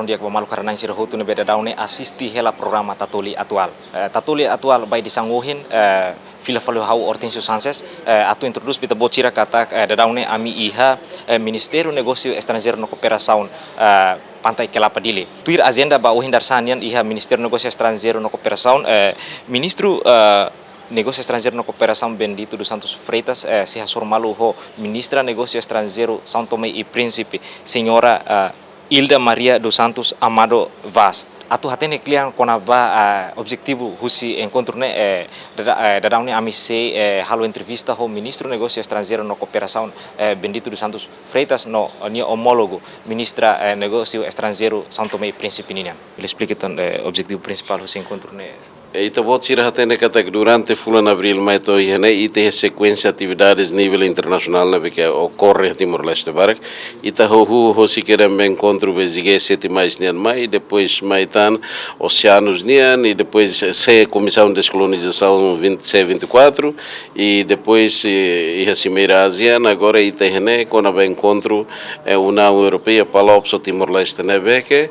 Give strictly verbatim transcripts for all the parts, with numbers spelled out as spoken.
Di'ak ba maluk sira-na'in sira hotu ne'ebé daudaun ne'e asiste hela programa Tatoli Atuál. Eh, Tatoli Atuál ba edisaun ohin, eh, fila fali ho ha'u Hortensio Sanches, eh, atu introdús ba ita-boot sira katak, eh, daudaun ne'e ami iha, eh, Ministériu Negósiu Estranjeiru no Kooperasaun, eh, Pantai Kelapa Dili. Tuir ajenda ba ohin dadeer-saan nian iha Ministériu Negósiu Estranjeiru no Kooperasaun, eh, Ministru, eh, Negósiu Estranjeiru no Kooperasaun Bendito dos Santos Freitas, eh, sei hasoru malu ho Ministra Negósiu Estranjeiru São Tomé e Príncipe, Señora, eh, Ilda Maria dos Santos Amado Vaz. Atu hatene kle'an kona-ba, eh, objetivu husi enkontru ne'e, eh, dada-, eh, daudaun ne'e ami sei, eh, halo entrevista ho Ministru Negósiu Estranjeiru no Kooperasaun, eh, Bendito dos Santos Freitas no, eh, nia omólogu, Ministra, eh, Negósiu Estranjeiru São Tomé e Príncipe nian. Bele esplika tan, eh, objetivu prinsipál husi enkontru ne'e? E ita-boot sira hatene katak durante fulan Abríl mai to'o iha ne'e, ita iha sekuénsia atividades nivel internasionál ne'ebé ke okorre iha Timor-Leste barak. Ita hahú hosi kedan ba enkontru ba G sete mais nian mai, depois mai tan Oseanus nian, i depois C, Komisaun Deskolonizasaun vinte, C vinte e quatro, i depois, eh, iha Simeira ASEAN, agora ita iha ne'e kona-ba enkontru, eh, Uniaun Europeia, PALOPS ho Timor-Leste ne'ebé ke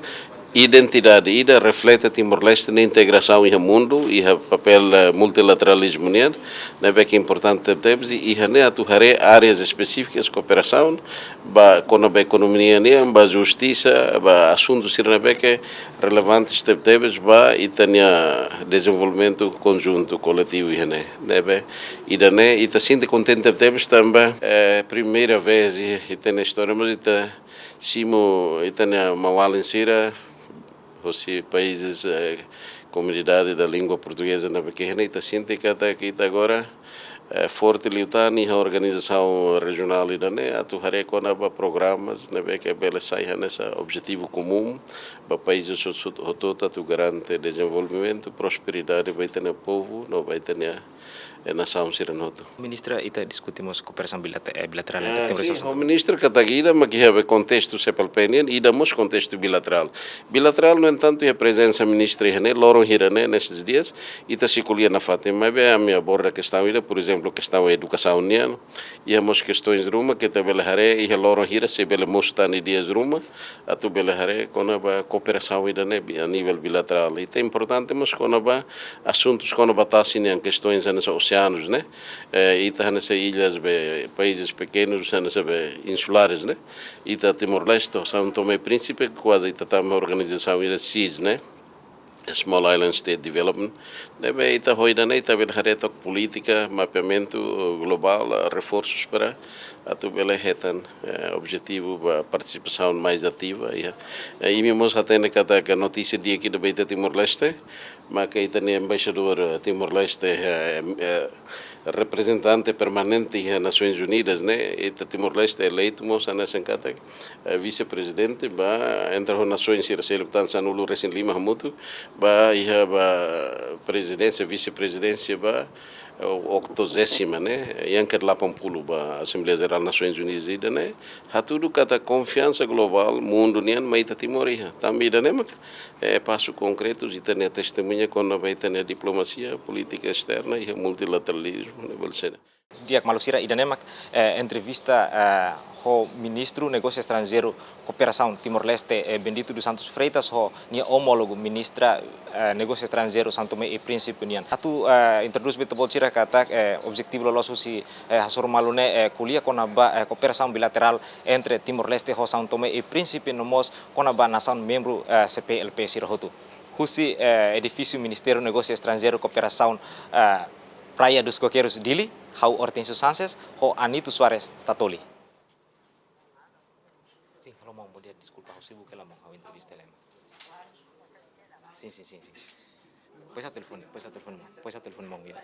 identidade ida reflete Timor-Leste nia integrasaun iha mundu, iha papél, eh, multilateralizmu nian, ne'ebé ke importante tebes, i iha ne'e atu haree áreas espesífikas kooperasaun, ba kona-ba ekonomia nian, ba justisa, ba asuntu sira ne'ebé ke relevantes tebetebes ba ita-nia dezenvolvimentu konjuntu koletivu iha ne'e. Ne'ebé, ida-ne'e, ita sente kontente tebetebes tanba, eh, primeira vez i-, ita-nia istória, mas ita simu ita-nia maun-alin sira, hosi países, eh, Comunidade da Língua Portuguesa ne'ebé ke iha ne'e, ita sente katak ita agora, eh, forte liután iha organizasaun rejionál ida-ne'e, atu haree kona-ba programas ne'ebé ke bele sai hanesan objetivu komún ba países hotu-, hotu-hotu atu garante dezenvolvimentu, prosperidade ba ita-nia povu, no ba ita-nia, eh, nasaun sira hotu. Ministra, ita diskute mós kooperasaun bilate-, eh, bilaterál entre, ah, Timor e sin, São Tomé. Ministra katak ida mak iha be kontestu CPLP nian, ida mós kontestu bilaterál. Bilaterál, no entantu, iha prezensa ministra iha ne'e, loron hira ne'e, nestes dias, ita sei ko'alia nafatin, maibé ami aborda kestaun ida, por ezemplu, kestaun edukasaun nian, iha mós kestaun ruma ke ita bele haree, iha loron hira sei bele mosu tan ideias ruma, atu bele haree kona-ba kooperasaun ida-ne'e bi-, a nivel bilaterál. Ita importante mós kona-ba asuntus kona-ba tasi nian, kestaun hanesan oseanus, ne'e? Eh, ita hanesan ilhas be, países pequenos, hanesan be, insulares, ne'e? Ita Timor-Leste, São Tomé e Príncipe, kuaze ita tama organizasaun ida SIDS, ne'e? Small Island State Development. Ne'ebé ita ho ida-ne'e ita bele haree took polítika, mapeamentu globál, eh, reforsus para atu bele hetan, eh, objetivu ba partisipasaun mais ativa, iha. Eh, imi mós hatene katak notísia di'ak ida ba ita Timor-Leste, maka ita-nia embaixadór, eh, Timor-Leste, eh, eh, reprezentante permanente iha Nasoins Unidas, ne'e? Ita Timor-Leste eleitu mós hanesan katak, eh, vise-prezidente ba entre ho nasoins sira seluk tan sanulu-resin-lima hamutuk, ba iha ba prezidénsia, vise-prezidénsia ba, eh, oktogésima, ne'e? Yang kedelapan puluh ba Asembleia Jerál Nasoins Unidas ida-ne'e. Hatudu katak konfiansa globál mundu nian mai ita Timor iha. Tanba ida-ne'e mak, eh, pasu konkretu, ita-nia testemuña kona-ba ita-nia diplomasia, polítika esterna iha multilateralizmu, ne'e bele ser. Di'ak maluk sira, ida-ne'e mak, eh, entrevista, eh, ho Ministru Negósiu Estranjeiru Kooperasaun Timor-Leste, eh, Bendito dos Santos Freitas, ho nia omólogu Ministra, eh, Negósiu Estranjeiru São Tomé e Príncipe nian. Atu, eh, introdús ba ita-boot sira katak, eh, objetivu loloos husi, eh, hasoru malu ne'e, eh, ko'alia kona-ba, eh, kooperasaun bilaterál entre Timor-Leste ho São Tomé e Príncipe, no mós kona-ba nasaun membru, eh, CPLP sira hotu. Husi, eh, edifísiu Ministériu Negósiu Estranjeiru Kooperasaun, eh, Praia dos Coqueiros, Dili, ha'u Hortensio Sanches, ho Anito Soares, Tatoli. Sin, halo maun, bom dia, deskulpa, ha'u sibuk hela maun, ha'u entrevista hela maun. Sin, sin, sin, sin. Depois ha'u telefone, depois ha'u telefone maun, depois ha'u telefone maun, ya.